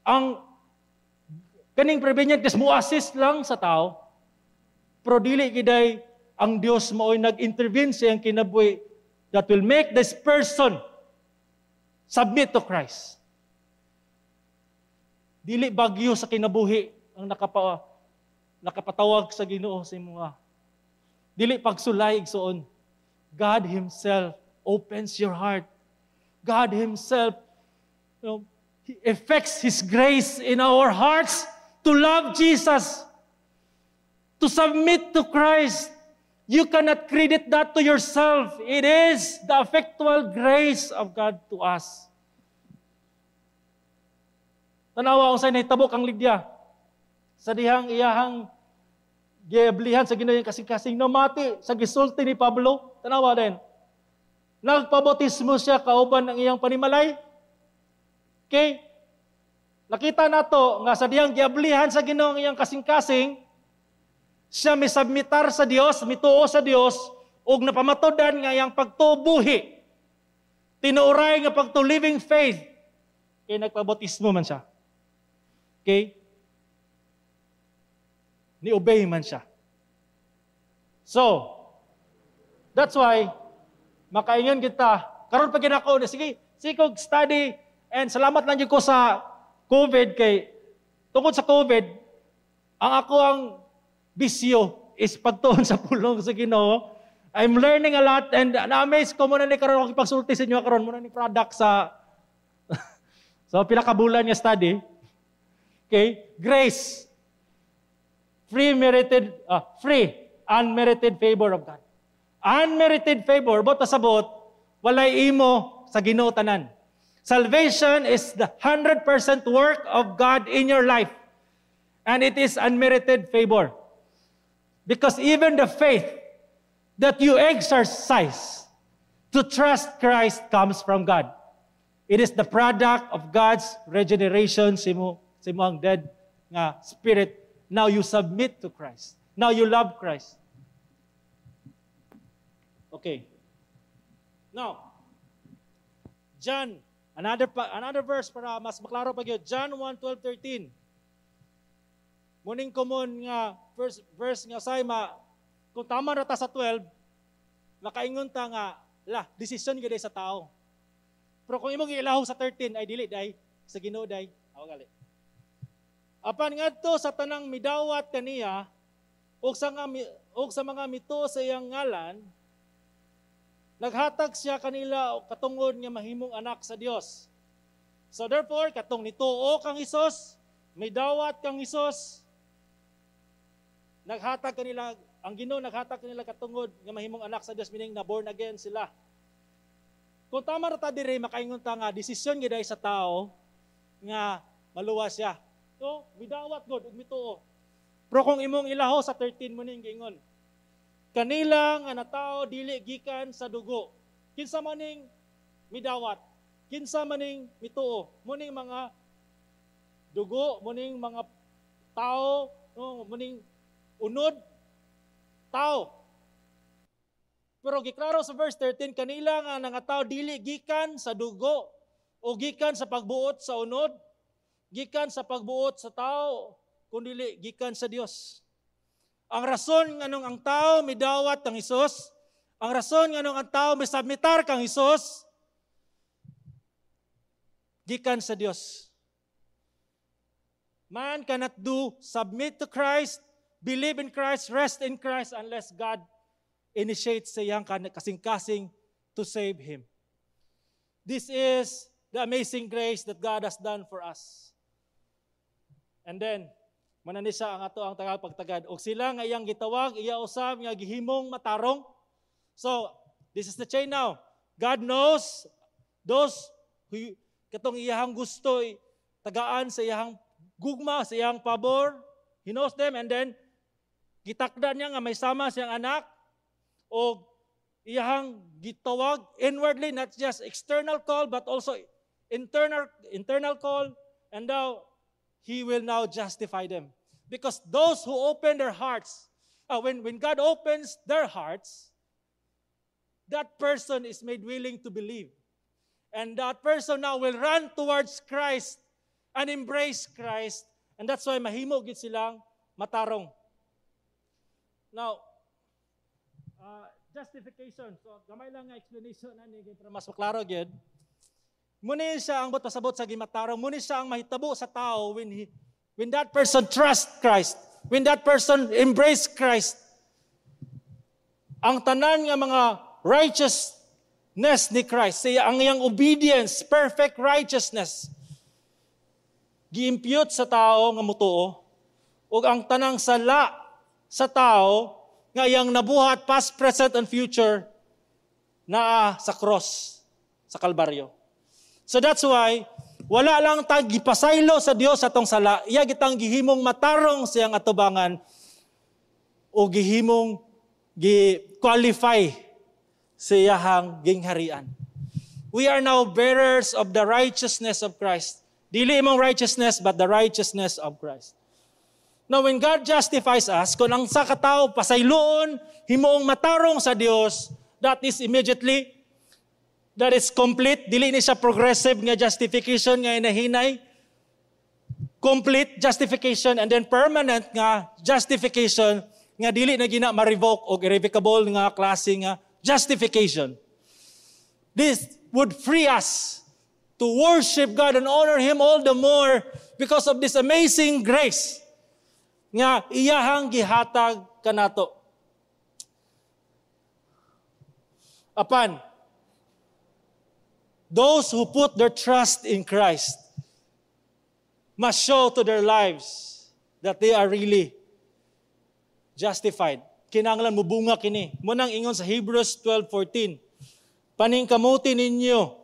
Ang kaning prevenient grace mo assist lang sa tao. Pero dili giday ang Dios mao'y nag-intervene sa iyang kinabuhi that will make this person submit to Christ. Dili bagyo sa kinabuhi ang nakapatawag sa Ginoo sa imoha. Dili pagsulay, igsoon. God Himself opens your heart. God Himself, He effects His grace in our hearts to love Jesus, to submit to Christ. You cannot credit that to yourself. It is the effectual grace of God to us. Tanawa kung sa nahitabo kang Lydia. Sa dihang iyahang giablihan sa Ginoo kasing-kasing, namati sa gisulti ni Pablo. Tanawa din. Nagpabautismo siya kauban ng iyang panimalay. Okay? Nakita nato nga sa dihang giablihan sa Ginoo ang iyang kasing-kasing, siya misubmitar sa Dios, mituo sa Dios, ug napamatudan nga iyang pagtubuhi. Tinuoray nga pagtu living faith. Kay nagpabautismo man siya. Okay? Ni-obey man siya. So, that's why, makaingon kita, karon pa ginako, sige, sige kog study, and salamat lang ko sa COVID kay, tungod sa COVID, ang ako ang bisyo is pagtuon sa pulong sa Ginoo. I'm learning a lot and na-amaze ko muna ni karon ako ipagsulti sa inyo karon muna ni product sa so pila ka bulan nga study. Okay? Grace. Free unmerited favor of God. Unmerited favor, buot pasabot, walay imo, sa Ginoo tanan. Salvation is the 100% work of God in your life. And it is unmerited favor. Because even the faith that you exercise to trust Christ comes from God. It is the product of God's regeneration sa ang dead nga spirit. Now you submit to Christ. Now you love Christ. Okay. Now, John, another verse para mas maklaro pa gyud. John 1, 12, 13. Muning common nga first verse nga say ma kung tama ra ta sa 12, makaingon ta nga la desisyon gyud sa tao. Pero kung imong giilaho sa 13 ay dili day sa Ginoo day. Aw gali. Apan ngadto sa tanang midawat kaniya ug sa mga mituo sa iyang ngalan, naghatag siya kanila og katungod nga mahimong anak sa Dios. So therefore, katong nituo kang Hesus, midawat kang Hesus, naghatag kanila ang Ginoo, naghatag kanila katungod nga mahimong anak sa Dios, meaning na born again sila. Kung tama ra ta diri, makaingon ta nga desisyon gyud sa tao nga maluwas siya. So, midawat god ug mituo. Pero kung imong ilaho sa 13 mo ning giingon, kanila nga natawo dili gikan sa dugo. Kinsa maning midawat? Kinsa maning mituo? Muning mga dugo, muning mga tao, no, muning unod tao. Pero giklaro sa verse 13, kanila nga nangatao dili gikan sa dugo o gikan sa pagbuot sa unod, gikan sa pagbuot sa tao, kundi gikan sa Dios. Ang rason nganong ang tao midawat kang Hesus, ang rason nganong ang tao misubmitar kang Hesus, gikan sa Dios. Man cannot do submit to Christ, believe in Christ, rest in Christ unless God initiates sa iyang kasing-kasing to save him. This is the amazing grace that God has done for us. And then, manani siya ang ato ang tagal pagtagad. Og sila nga iyang gitawag, iya usab nga gihimong matarong. So, this is the chain now. God knows those who katong iyahang gusto tagaan sa iyahang gugma, sa iyang pabor. He knows them and then gitakda niya nga may sama siyang anak o iyahang gitawag inwardly, not just external call but also internal call, and now He will now justify them. Because those who open their hearts, when God opens their hearts, that person is made willing to believe. And that person now will run towards Christ and embrace Christ. And that's why mahimo gyud silang matarong. Now, justification. So, gamay lang nga explanation ani para mas maklaro gyud. Muna siya ang pasabot sa gimatarong. Muna siya ang mahitabo sa tao when that person trust Christ, when that person embrace Christ. Ang tanan nga mga righteousness ni Christ, siya ang iyang obedience, perfect righteousness, gi-impute sa tao nga mutuo, ug ang tanang sala sa tao nga iyang nabuhat past, present, and future naa sa cross, sa Kalbaryo. So that's why, wala lang tag gipasaylo sa Dios atong sala, iya gitang gihimong matarong siyang atubangan o gihimong gi-qualify sa iyahang gingharian. We are now bearers of the righteousness of Christ. Dili imong righteousness, but the righteousness of Christ. Now, when God justifies us, kung ang sa katao pasayloon, himoong matarong sa Dios, that is immediately, that is complete, dili ni siya progressive nga justification nga inahinay. Complete justification and then permanent nga justification nga dili na gina ma-revoke o irrevocable nga klase nga justification. This would free us to worship God and honor Him all the more because of this amazing grace nga iyahang gihatag kanato. Apan, those who put their trust in Christ must show to their lives that they are really justified. Kinahanglan mubunga kini. Munang ingon sa Hebrews 12:14. Paningkamuti ninyo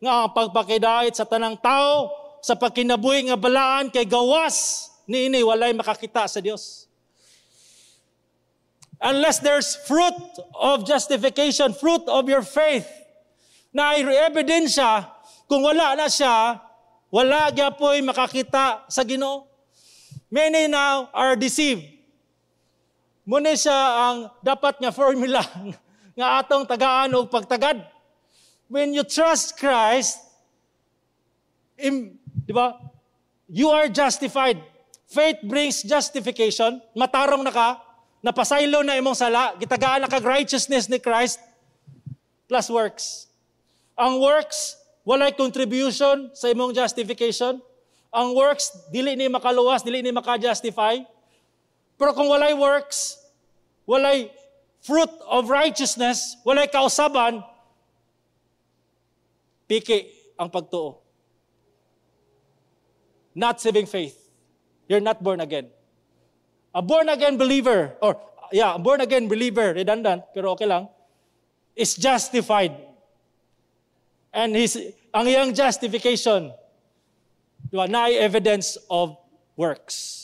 nga ang pagpakidait sa tanang tao sa pagkinabuhi nga balaan kay gawas niini walay makakita sa Dios. Unless there's fruit of justification, fruit of your faith, na ay ebidensya, kung wala na siya, wala gyapoy makakita sa Ginoo. Many now are deceived. Muna siya ang dapat nga formula nga atong tagaan og pagtagad. When you trust Christ, di ba? You are justified. Faith brings justification. Matarong na ka, napasaylo na imong sala, gitagaan na kag righteousness ni Christ, plus works. Ang works, walay contribution sa imong justification. Ang works, dili ni makaluwas, dili ni maka-justify. Pero kung walay works, walay fruit of righteousness, walay kausaban, piki ang pagtuo. Not saving faith. You're not born again. A born again believer, or yeah, a born again believer, redundant, pero okay lang, is justified. And ang iyang justification, diba, naay evidence of works.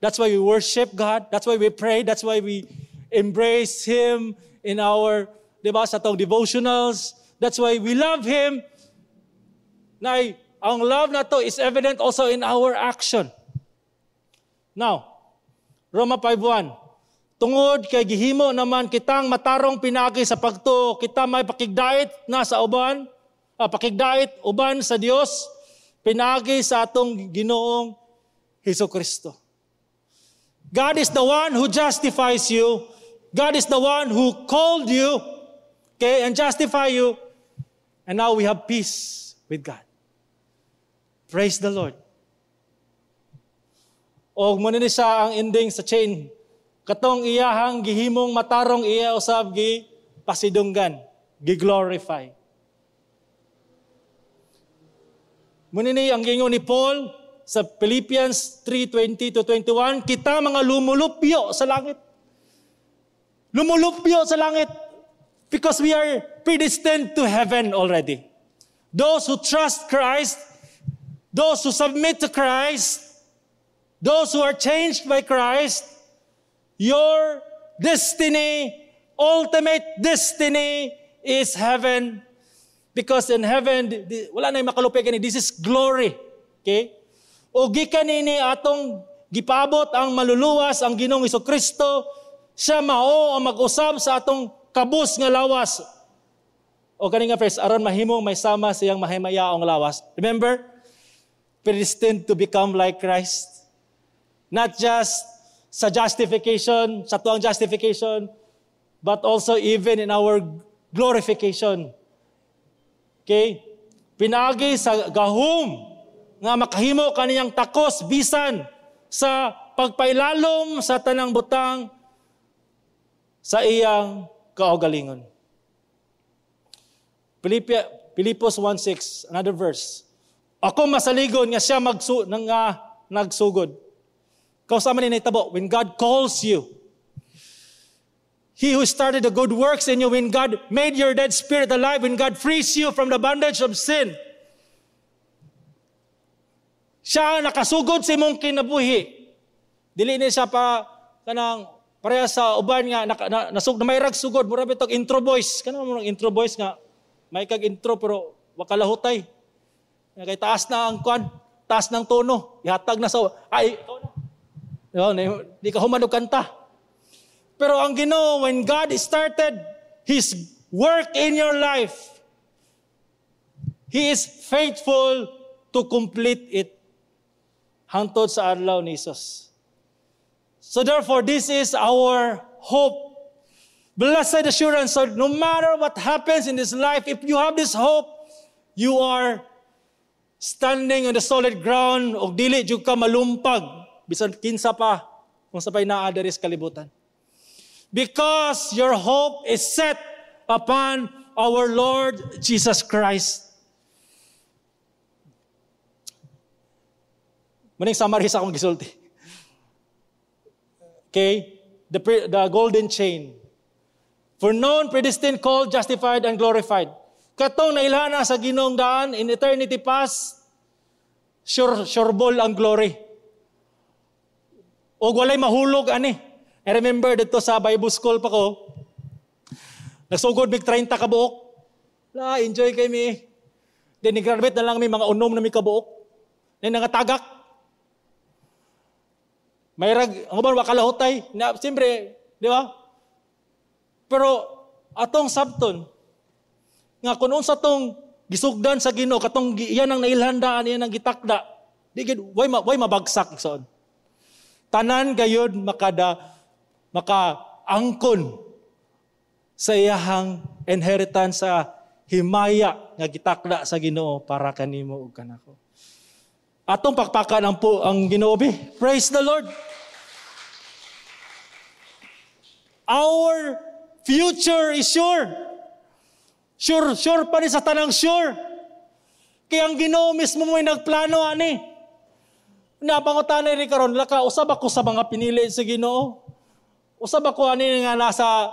That's why we worship God. That's why we pray. That's why we embrace Him in our, diba, sa atong devotionals. That's why we love Him. Naay, ang love na to is evident also in our action. Now, Roma 5:1. Tungod kay gihimo naman kitang matarong pinagi sa pagtuo, kita may pakigdait na sa uban, pakigdait uban sa Dios, pinagi sa atong Ginoong Hesus Kristo. God is the one who justifies you. God is the one who called you, okay, and justify you. And now we have peace with God. Praise the Lord. O muna ni siya ang ending sa chain. Katong iyahang gihimong matarong iya usab gi pasidunggan, gi-glorify. Muna ni ang gingon ni Paul sa Philippians 3:20-21, kita mga lumulupyo sa langit. Lumulupyo sa langit because we are predestined to heaven already. Those who trust Christ, those who submit to Christ, those who are changed by Christ, your destiny, ultimate destiny is heaven. Because in heaven, wala na yung makalupig. This is glory. Okay? O gikan nini atong gipaabot ang maluluwas, ang Ginoong Kristo, siya mao ang mag-usab sa atong kabus nga lawas. O kani nga verse, aron mahimong may sama siyang mahimayaong lawas. Remember? Predestined to become like Christ. Not just sa justification, sa tuang justification, but also even in our glorification. Okay? Pinagi sa gahom nga makahimo kaniyang takos bisan sa pagpailalom sa tanang butang sa iyang kaugalingon. Filipos 1:6, another verse. Ako masaligon nga siya nga nagsugod. Kausa man ni nahitabo, when God calls you, He who started the good works in you, when God made your dead spirit alive, when God frees you from the bondage of sin, siya ang nakasugod sa imong kinabuhi. Dili ni siya pa kanang pareha sa uban nga na may sugod, mura bitog intro voice. Kanang mo intro voice nga may kag intro pero wakalahutay. Kay taas na ang kwan, taas ng tono, ihatag na sa ay ikaw na. Di ka human og kanta. Pero ang Ginoo, when God started His work in your life, He is faithful to complete it hangtod sa adlaw ni Jesus. So therefore, this is our hope. Blessed assurance. So no matter what happens in this life, if you have this hope, you are standing on the solid ground og dili jud ka malumpag bisan kinsa pa kung sa pay naa diri sa kalibutan. Because your hope is set upon our Lord Jesus Christ. Maning summary sa akong gisulti. Okay? The golden chain. For known, predestined, called, justified, and glorified. Katong nailhana sa Ginoong daan in eternity past, sure ball ang glory. O walay mahulog ani. I remember dito sa Bible school pa ko, nagsugod mig 30 ka buok. La, enjoy kay mi. Then ni-graduate na lang mi mga unom na mi kabuok. Then nangatagak. May rag, ang uban wakalahutay. Na, siyempre, di ba? Pero atong sabton, nga kung unsa tong gisugdan sa Ginoo, katong iyan ang nailhandaan, iyan ang gitakda, di gid way mabagsak igsoon. Tanan gayud makaangkon sa iyahang inheritance sa himaya nga gitakda sa Ginoo para kanimo ug kanako. Atong pakpakan ang Ginoo bi. Praise the Lord. Our future is sure. Sure, sure pa ni sa tanang sure. Kaya ang Ginoo mismo mo'y nagplano ani. Napangutana ni karon laka usab ako sa mga pinili sa Ginoo. Usab ako ani nga nasa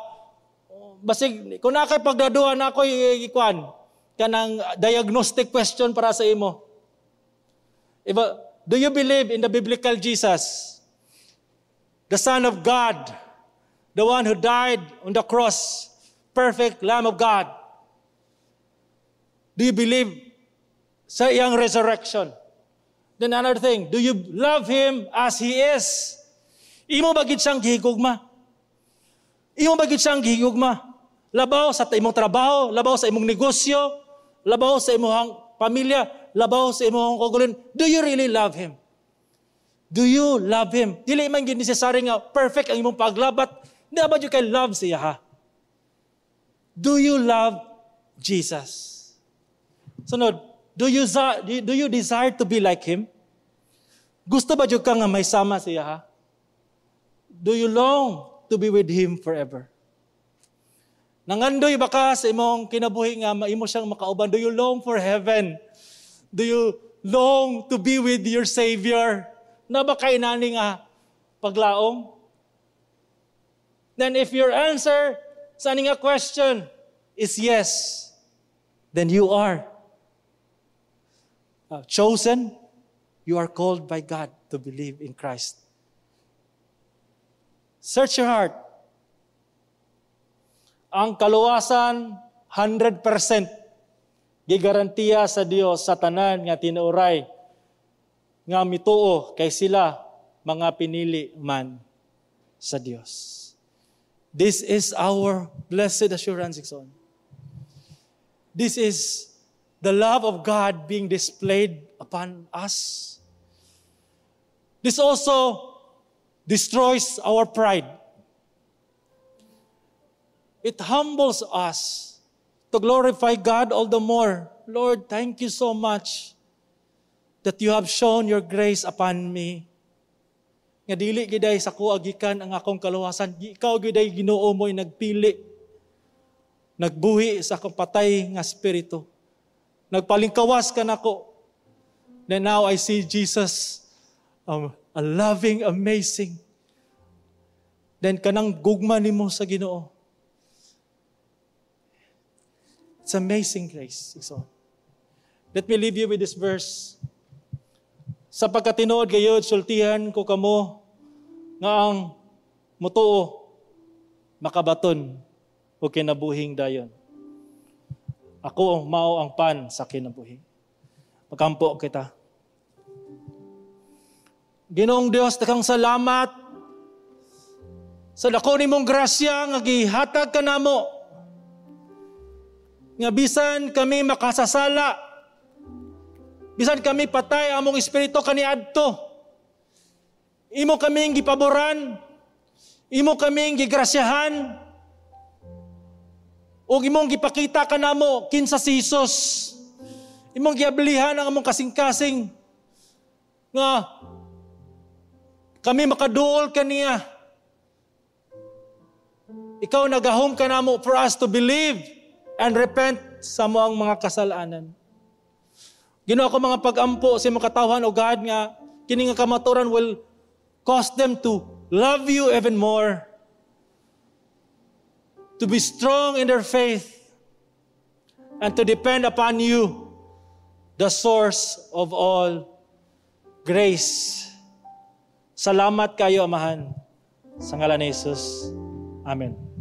basig kung na kay pagdaduan ako ikuan kanang diagnostic question para sa imo. Iba, do you believe in the biblical Jesus? The Son of God, the one who died on the cross, perfect Lamb of God. Do you believe sa iyang resurrection? Then another thing, do you love Him as He is? Imo ba gid siyang gihigugma? Imo ba gid siyang gihigugma? Labaw sa imong trabaho, labaw sa imong negosyo, labaw sa imong pamilya, labaw sa imong kagulon. Do you really love Him? Do you love Him? Dili man gid necessary nga perfect ang imong paglabat. Di ba jud kay love siya ha? Do you love Jesus? Sunod, do you desire to be like Him? Gusto ba jud ka nga may sama siya ha? Do you long to be with Him forever? Nangandoy ba ka sa imong kinabuhi nga maimo siyang makauban? Do you long for heaven? Do you long to be with your Savior? Na ba kay nani nga paglaom? Then if your answer sa ani nga question is yes, then you are chosen. You are called by God to believe in Christ. Search your heart. Ang kaluwasan, 100% gigarantiya sa Dios sa tanan nga tinuoray Nga mituo kay sila mga pinili man sa Dios. This is our blessed assurance, igsoon. This is the love of God being displayed upon us. This also destroys our pride. It humbles us to glorify God all the more. Lord, thank you so much that you have shown your grace upon me. Nga dili giday sa akoa gikan ang akong kaluwasan. Ikaw giday, Ginoo, mo'y nagpili. Nagbuhi sa akong patay nga espiritu. Nagpalingkawas ka nako. Then now I see Jesus, a loving, amazing. Then kanang gugma nimo sa Ginoo. It's amazing grace. So, let me leave you with this verse. Sa pagkatinuod gayod, sultihan ko kamo nga ang mutuo makabaton og kinabuhing dayon. Ako mao ang pan sa kinabuhi. Magampo kita. Ginoong Dios, daghang salamat sa dako nimong grasya nga gihatag kanamo. Nga bisan kami makasasala, bisan kami patay among espiritu kaniadto, imo kaming gipaboran, imo kaming gigrasyahan, ug imong gipakita kanamo kinsa si Jesus. Imong giablihan ang among kasing-kasing nga kami makaduol kaniya. Ikaw nagahom kanamo for us to believe and repent sa among mga kasalanan. Ginoo, ko mga pag-ampo sa imong katawhan, O God, nga kini nga kamaturan will cause them to love you even more, to be strong in their faith, and to depend upon you, the source of all grace. Salamat kayo, Amahan. Sa ngalan ni Jesus. Amen.